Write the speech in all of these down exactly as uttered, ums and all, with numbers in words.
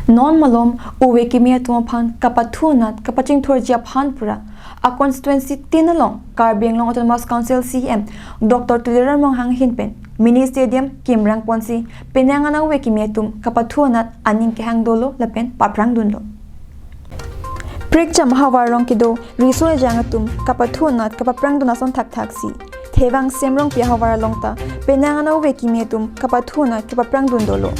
Non malom ove kimi atum aphan kapathu anat kapachingthurji aphan pura a constituency tin along Karbi Anglong Autonomous Council C E M Doctor Tuliram Ronghang ahin pen mini stadium kimrang ponsi penang an ove kimi atum kapathu anat aning kehang dolo lapen paprang dunlo. Prekjam ahavar along kedo riso ejang atum kapathu anat kapaprang dun ason thakthak si Thevang Sem Rongpi ahavar along ta penang an ove kimi atum kapathu anat kapaprang dun dolo.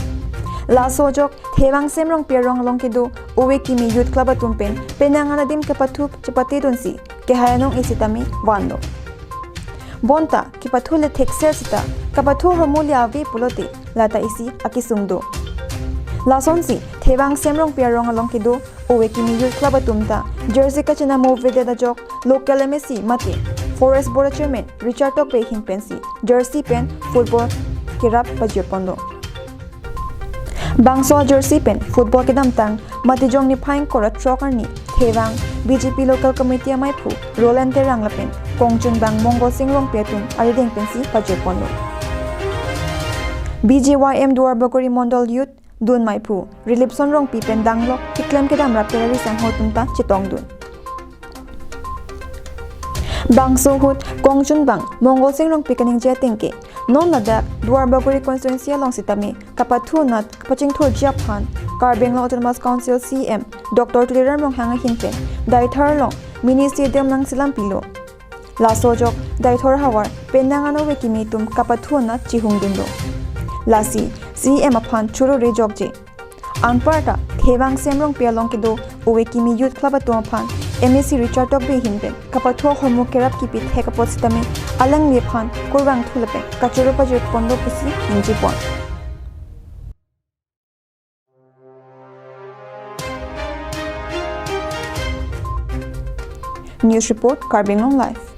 Laso ajok Thevang Sem Rongpi arong along kedo ove kimi Youth Club atum pen penang an adim kapathu chepate dunsi kehai anong isi tame vanlo. Bonta kepathu le thekser sita kapathu ahormu le ave pulote lata isi akesung do. Lasonsi Thevang Sem Rongpi arong along kedo ove kimi Youth Club atum ta jersey kachena mo avedet ajok local M A C mate Forest Board Chairman Richard Tokbi ahin pensi jersey pen football kerap pajir ponlo. Bangso jersey pen football kedamtang Matijong niphai ingkoi ra throk arni Thevang B J P Local Committee amaiphu Roland Terang lapen kongchunbang Mongol Sing Rongpi atum arideng pensi pajir ponlo. B J Y M Duar Bagori Mondol Youth dun maiphu Rilipson Rongpi pen danglok keklem kedam rap terari sangho atum ta chetong dun. Bangso ahut kongchunbang Mongol Sing Rongpi kaningje ateng ke non ladak Duar Bagori constituency along sitame kapathu anat kapachingthurji aphan Karbi Anglong Autonomous Council C E M Doctor Tuliram Ronghang ahin pen Deithor along mini stadium nangselam pilo. Laso ajok Deithor ahavar penang an ove kimi atum kapathu anat chihung dunlo. Lasi C E M aphan choro rejokje. Anparta Thevang Sem Rongpi along kedo ove kimi Youth Club atum aphan M A C Richard Tokbi ahin pen kapathu ahormu kerap kipi thek apot sitame alangli aphan kurvangthu lapen kachoro pajir ponlo pusi ningje pon. News report, Karbi Anglong Live.